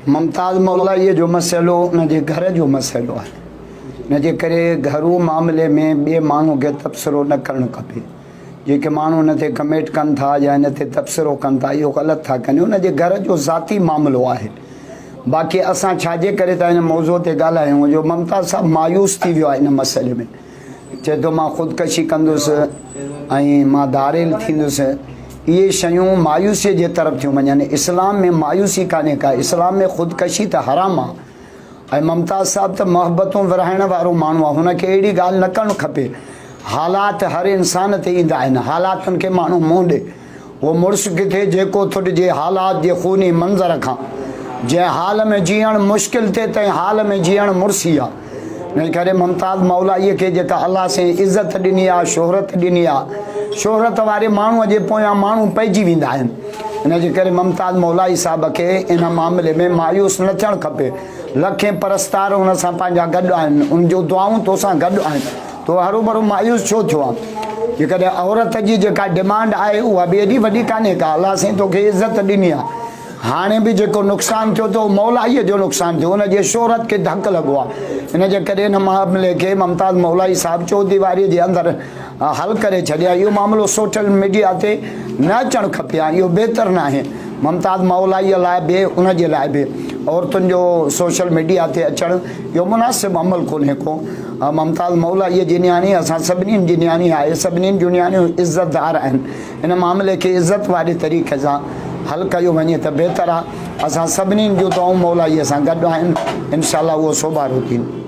ممتاز مولائيء جو مسئلو ان جي گهر جو مسئلو آهي. ان جي ڪري گهرو معاملي ۾ ٻئي ماڻهو کي تبصرو نه ڪرڻ کپي. جيڪي ماڻهو ان تي ڪمينٽ ڪن ٿا يا ان تي تبصرو ڪن ٿا اهو غلط ٿا ڪن. ان جي گهر جو ذاتي معاملو آهي. باقي اسان ڇا جي ڪري ٿا ان موضوع تي ڳالهايون جو ممتاز صاحب مايوس ٿي ويو آهي ان مسئلي ۾. چئي ٿو مان خودڪشي ڪندس ۽ مان ڌاڙيل ٿيندس. اهي شيون مايوسيء جي طرف ٿيون وڃن. اسلام ۾ مايوسي ڪانهي ڪا. اسلام ۾ خودڪشي ته حرام آ. ۽ ممتاز صاحب ته محبتون ورهائڻ وارو ماڻهو آ. هن کي اهڙي ڳالهه نه ڪرڻ کپي. حالات هر انسان تي ايندا آهن. حالاتن کي ماڻهو منهن ڏي. اهو مڙس ڪٿي جيڪو ٿڏجي حالات جي خوني منظر کان. جنهن حال ۾ جيئڻ مشڪل ٿئي تنهن حال ۾ جيئڻ مڙسي آ. انهي ڪري ممتاز مولائيء کي جيڪا الله سائين عزت ڏني آ، شهرت ڏني آ، شهرت واري ماڻهوء جي پويان ماڻهو پئجي ويندا آهن. ان جي ڪري ممتاز مولائي صاحب کي ان معاملي ۾ مايوس نه ٿيڻ کپي. لکين پرستار ان سان پنهنجا گڏ آهن، ان جون دعائون توسان گڏ آهن. تون هروڀرو مايوس ڇو ٿيو آن؟ جيڪڏهن عورت جي جيڪا ڊمانڊ آهي اها به ايڏي وڏي ڪانهي ڪا، الله سائين توکي عزت ڏني آ. هاڻي به جيڪو نقصان ٿيو ته اهو مولائيء جو نقصان ٿيو، ان جي شهرت کي ڌڪ لڳو آهي. ان جي ڪري ان معاملي کي ممتاز مولائي صاحب چوديواريء جي اندر حل ڪري ڇڏي ها. اهو معاملو سوشل ميڊيا تي نه اچڻ کپي ها، اهو بهتر ناهي. ممتاز مولائيء لاء به ان جي لاء به عورتن جو سوشل ميڊيا تي اچڻ اهو مناسب عمل ڪونهي ڪو. ممتاز مولائيء جي نياڻي اسان سڀني جي نياڻي آهي، سڀني جون نياڻيون عزتدار آهن. ان معاملي کي عزت واري طريقي سان حل ڪيو وڃي ته بهتر آ. اسان سڀني جون دعائون مولائي سان گڏ آهن. انشاء الله اهو سوڀارو ٿيندو.